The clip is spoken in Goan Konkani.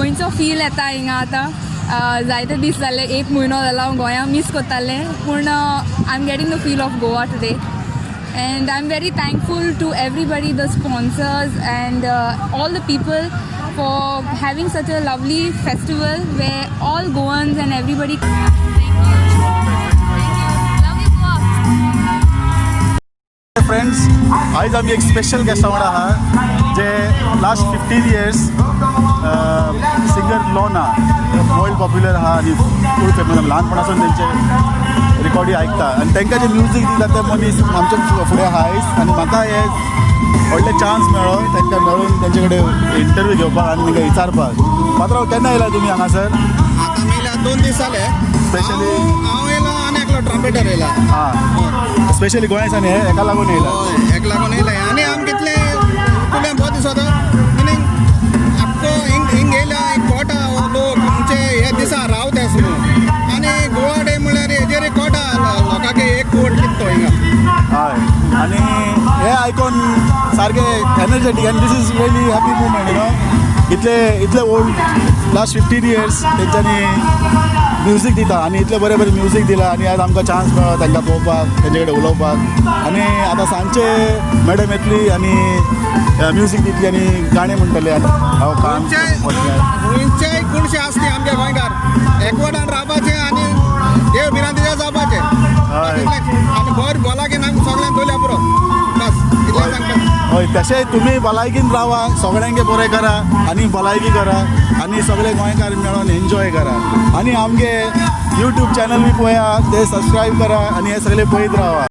गोंयचो फील येता हिंगा आतां. जायते दीस जाले, एक म्हयनो जाला हांव गोंया मीस करतालें, पूण I am getting the feel of Goa today and I am very thankful to everybody, the sponsors and all the people for having such a lovely festival where all Goans and everybody. Love you, Goa. Friends, आयज आमी एक स्पेशल गेस्टा वांगडा आहा, जे लास्ट 15 इयर्स सिंगर लोना वर्ल्ड पॉप्युलर आहा आनी फूल फेमस. आमी ल्हानपणासून तेंचे रिकॉर्डी आयकता आनी तांकां जे म्युजीक दिता ते मनीस आमच्या फुडें आहा आयज. आनी म्हाका हे व्हडले चान्स मेळ्ळो तांकां मेळून तेंचे कडेन इंटरव्यू घेवपाक आनी तांकां विचारपाक. पात्रांव, केन्ना येयला तुमी हांगासर? आतां मेल्या 2 दीस जाले. हांव येयला आनी एकलो ट्रम्पेटर येयला. हां, स्पेशली गोंयासान हे हेका लागून येयला? हय, हेका लागून येयले. आनी आमकां इतलें तुलें बरें दिसता, मिनींग आमकां हिंग हिंग येयल्या एक कोटा लोक म्हणजे हे दिसा रावता न्हू. आनी गोवा डे म्हणल्यार हेजेर कोटा लोकांक एक कोट कितें तो हिंगा. हय, आनी हे आयकून सारकें एनर्जेटीक आनी this is really happy moment. इतले इतले ओल्ड, लास्ट 15 इयर्स तेंच्यांनी म्युजीक दिता आनी इतलें बरें बरें म्युजीक दिलां आनी आज आमकां चान्स मेळ्ळो तांकां पळोवपाक, तेंचे कडेन उलोवपाक. आनी आतां सांजचे मॅडम येतली आनी म्युजीक दितली आनी गाणें म्हणटले आनी हांव काम गोंयचेय कोणशे आसली आमच्या गोंयकार एकवटान रावपाचें आनी देव भिरांतीचे जावपाचें. आनी बरें भलायकेन आमी सगळ्यांक दवरल्या पुरो, बस इतलें सांगता. हय, तशें तुमी भलायकीन रावा, सगळ्यांके बरें करा आनी भलायकी करा आनी सगळे गोंयकार मेळोन एन्जॉय करा. आनी आमगे यूट्यूब चॅनल बी पळया, ते सबस्क्रायब करा आनी हे सगळे पळयत रावा.